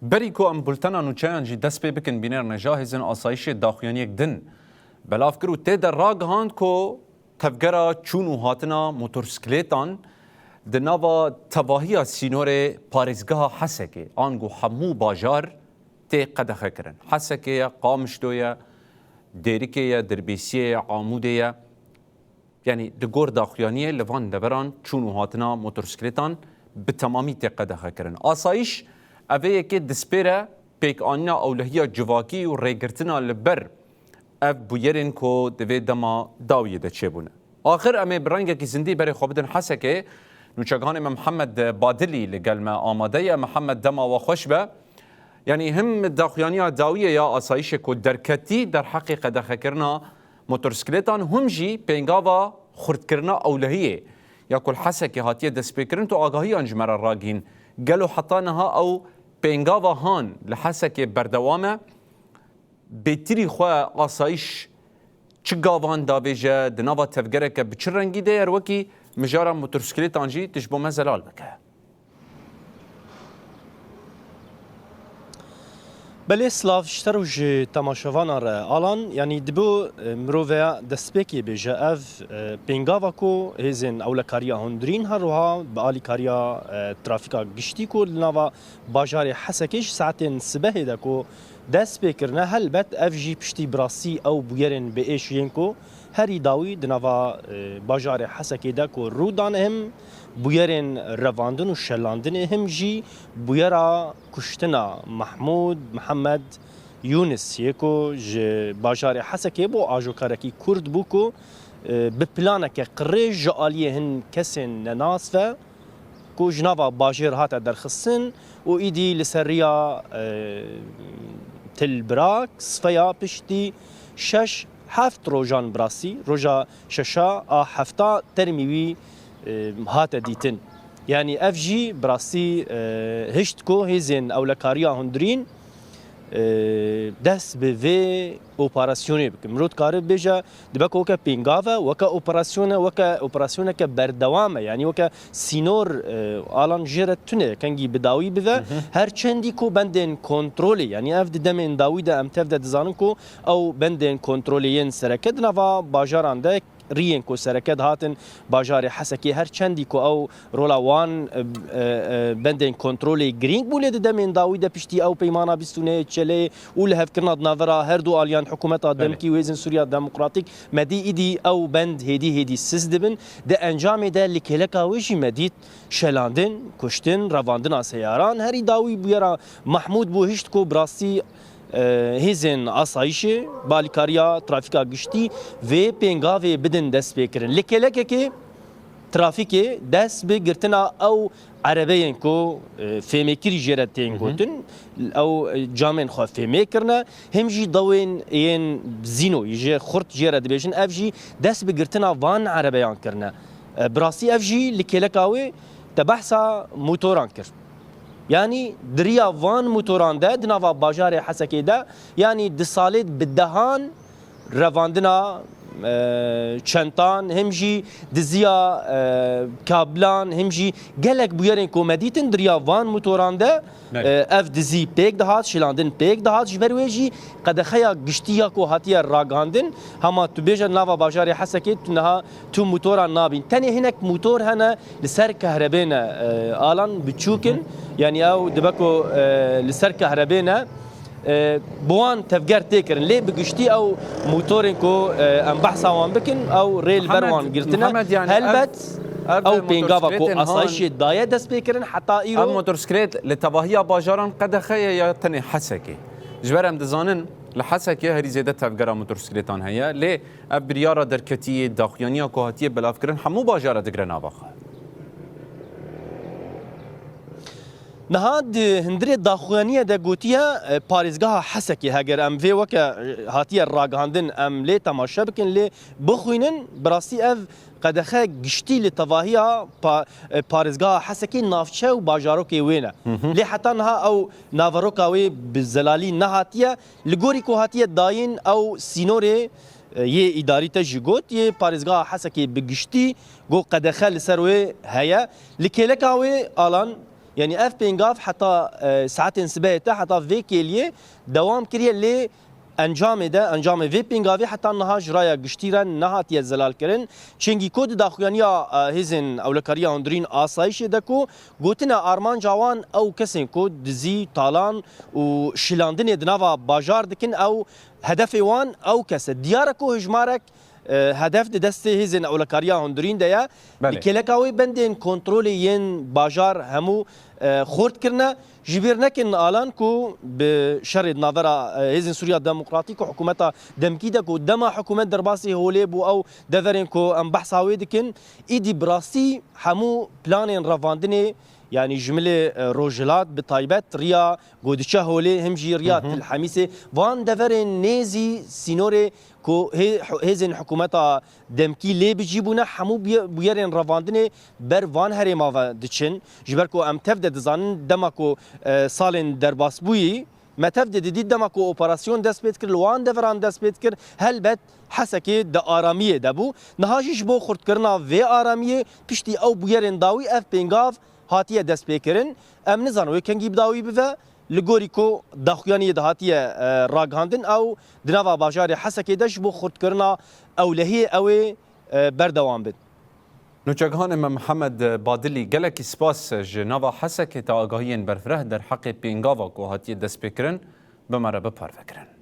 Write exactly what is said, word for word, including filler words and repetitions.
Berî ku em bultena nûçeyan jî dest pê bikin, bîner ne, jahêzên asayîşê daxuyaniyek din belav kir û tê de ragihand ku tevgera çûn û hatina motorsîklêtan di nava tevahiya sînorê parêzgeha Hesekê, ango hemû bajar tê qedexe kirin. Hesekê ye, Qamişlo ye, Dêrikê ye, Dirbêsiyê ye, Amûdê ye. Yanî di gor daxuyaniyê li van deveran çûn û hatina motorsîklêtan bi temamî tê qedexe kirin. Asayîş ev ê yekê dispêre pêkanîna ewlehiya civakî û rêgirtina li ber ev bûyerên ku di vê dema dawiyê de çêbûne. Axir em ê bi rengekî zindî berê xwe bidin Hesekê. Nûçeganê me Mihemed Badilî li gel me amade ye. Mihemed, dema we xweş be. Yanî him daxuyaniya dawiyê ya asayîşê ku derketî derheqê qedexekirina motorsîklêtan, him jî pêngava xurtkirina ewlehiyê ya ku li Hesekê hatiye destpêkirin, tu agahiyan ji me re ragihîn. Gelo heta niha ew pêngava han li Hesekê berdewam e? Bêtirî xwe asayîş çi gavan davêje, di nava tevgereke bi çi rengî de ye, wekî mijara motorsîklêtan jî tu ji bo me zelal bike. Belê, silav ji te re û ji temaşevanan re. Alan, yanî dibo, e, mirove destpêkê bêje ev, e, pêngava ku hêzên ewlekariya hundirîn her wiha bi alîkariya, e, trafîka giştî ku li nava bajarê Hesekê ji saetên sibehê de ku dest pê kirine, helbet ev jî piştî bi rastî ew bûyerên bi êş yên ku herî dawî di nava, e, bajarê Hesekê de ku rû dane, him bûyerên revandin û şelandinê, him jî bûyera kuştina Mehmûd Mihemed Yûnis yê ku ji bajarê Hesekê bo ajokarekî kurt bû ku, e, bi planeke qirêj ji aliyê hin kesên nenas ve ku ji nava bajêr hate derxistin û îdî li ser riya, e, Til Birak sifeya piştî şeş heft rojan bi rastî, roja şeşa a hefta termî wî, e, hate dîtin. Yanî ev jî bi rastî, e, hişt ku hêzên ewlekariya hundirîn, e, dest bi vê operasyonê bikin. Mirov dikare bibêje, dibe ku weke pêngav e, weke operasyon e, weke operasyoneke berdewam e, yanî weke sînor, e, alan jê re tune, kengî bi dawî bive. Hı hı. Her çendî ku bendên kontrolê, yanî ev di demên dawî de em tev de dizanin ku ew bendên kontrolê yên sereke di nava bajaran de, riyên ku sereke dihatin bajarê Hesekê, her çendî ku ew rola wan, e, e, e, bendên kontrolê girîng bû, lê di demên dawî de piştî ew peymana bîst û nehê Çeleyê û lihevkirina di navbera her du aliyan, hikûmeta Belê. demkî û Hêzên Sûriya Demokratîk, me dî îdî ew bend hêdî hêdî siz dibin. Di encamê de li kêleka wê jî me dît şelandin, kuştin, revandina seyaran. Herî dawî bûyera Mehmûd bû, hişt ku bi rastî, e, hêzên asayîşê, balîkariya trafîka giştî vê pêngavê bidin destpêkirin. Li kêlekekê trafîkê dest bi girtina ew erebeyên ku, e, fêmêkirî jê re tên Hı hı. gotin, ew, e, camên xwe fêmê kirine, him jî dawên yên zîno jê xurt jê re dibêjin, ev jî dest bi girtina van erebeyan kirine. E, bi rastî ev jî li kêleka wê te behsa motoran kir. Yanî di riya van motoran de di nava bajarê Hesekê de, yanî di salê de bi dehan revandina, e, çentan, him jî diziya, e, kablan, him jî gelek bûyerên ku me dîtin di riya van motoran de, Belê. e, ev dizî pêk dihat, şilandin pêk dihat. Ji ber wê jî qedexeya giştî ya ku hatiye ragihandin, hema tu bêje nava bajarê Hesekê tu niha tu motoran nabîn. Tenê hinek motor hene li ser kehrebê ne, e, alan biçûk in. Hı hı. Yanî ew dibe ku, e, li ser kehrebê ne, e, bi wan tevger tê kirin. Lê bi giştî ew motorên ku, e, em behsa wan bikin, ew rê li ber Mihemed, wan girtine. Mihemed, yanî Helbet ev, ev ew pêngava ku motosikletên han asayişê daye dest pê kirin heta Ev îro. motosiklet li tevahiya bajaran qedexe ye ya tenê Hesekê? Ji ber em dizanin li Hesekê herî zêde tevgera motosikletan heye. Lê ev biryara derketiyê, daxuyaniya ku hatiye belavkirin hemû bajara digre nava xwe. Niha di hundirê daxuyaniyê de gotiye, e, parêzgeha Hesekê, heger em vê weke, e, hatiye ragihandin, em lê temaşe bikin, lê bixwînin, bi rastî ev qedexe giştî li tevahiya pa-, e, parêzgeha Hesekê, navçe û bajarokê wê ne. Hı hı. Lê heta niha ew naveroka wê bi zelalî nehatiye. Li gorî ku hatiye dayîn, ew sînorê, e, yê îdarî te jî got, yê parêzgeha Hesekê bi giştî, got qedexe li ser wê heye. Li kêleka wê, alan, Yanî ev pêngav heta, e, saetên sibehê te, heta vê kêliyê dewam kiriye, lê encamê de, encamê vê pêngavê heta niha ji raya giştî re nehatiye zelalkirin. Çingî ku di daxuyaniya, e, hêzên ewlekariya hundirîn asayişê de ku gotine armanca wan ew kesên ku dizî, talan û şilandinê di nava bajar dikin, ew hedefê wan ew kes e. Diyar e ku hejmarek, e, hedef di destê hêzên ewlekariya hundirîn de ye. Belê. Di kêleka wê bendên kontrolê yên bajar hemû, e, xurt kirine. Ji bîr nekin alan ku bi şerê di navbera, e, Hêzên Sûriya Demokratîk û hikûmeta demkî de ku dema hikûmet derbasî holê bû, ew deverên ku em behsa wê dikin, îdî bi rastî hemû planên revandinê, yanî ji milê, e, Rojhilat bi taybet riya ku diçe holê, him jî riya Hı hı. Til Hemîsê, van deverên nêzî sînorê ku hê-, hêzên hikûmeta demkî lê bi cî bûne, hemû bûye-, bûyerên revandinê ber van herêma ve diçin. Ji ber ku em tev de dizanin, dema ku, e, salên derbasbûyî, me tev de didît, dema ku operasyon dest pê dikir, li wan deveran dest pê dikir, helbet Hesekê di aramiyê de bû. Niha jî ji bo xurtkirina vê aramiyê, piştî ew bûyerên dawî ev pêngav hatiye destpêkirin. Em nizanin wê kengî bi dawî bive. Li gorî ku daxuyaniyê de hatiye, e, ragihandin, ew di nava bajarê Hesekê de ji bo xurtkirina ewlehiyê ew ê, e, berdewam bin. Nûçegihanê me Mihemed Badilî, gelekî spas ji nava Hesekê te agahiyên berfireh derheqê pêngava ku hatiye destpêkirin bi me re biparve kirin.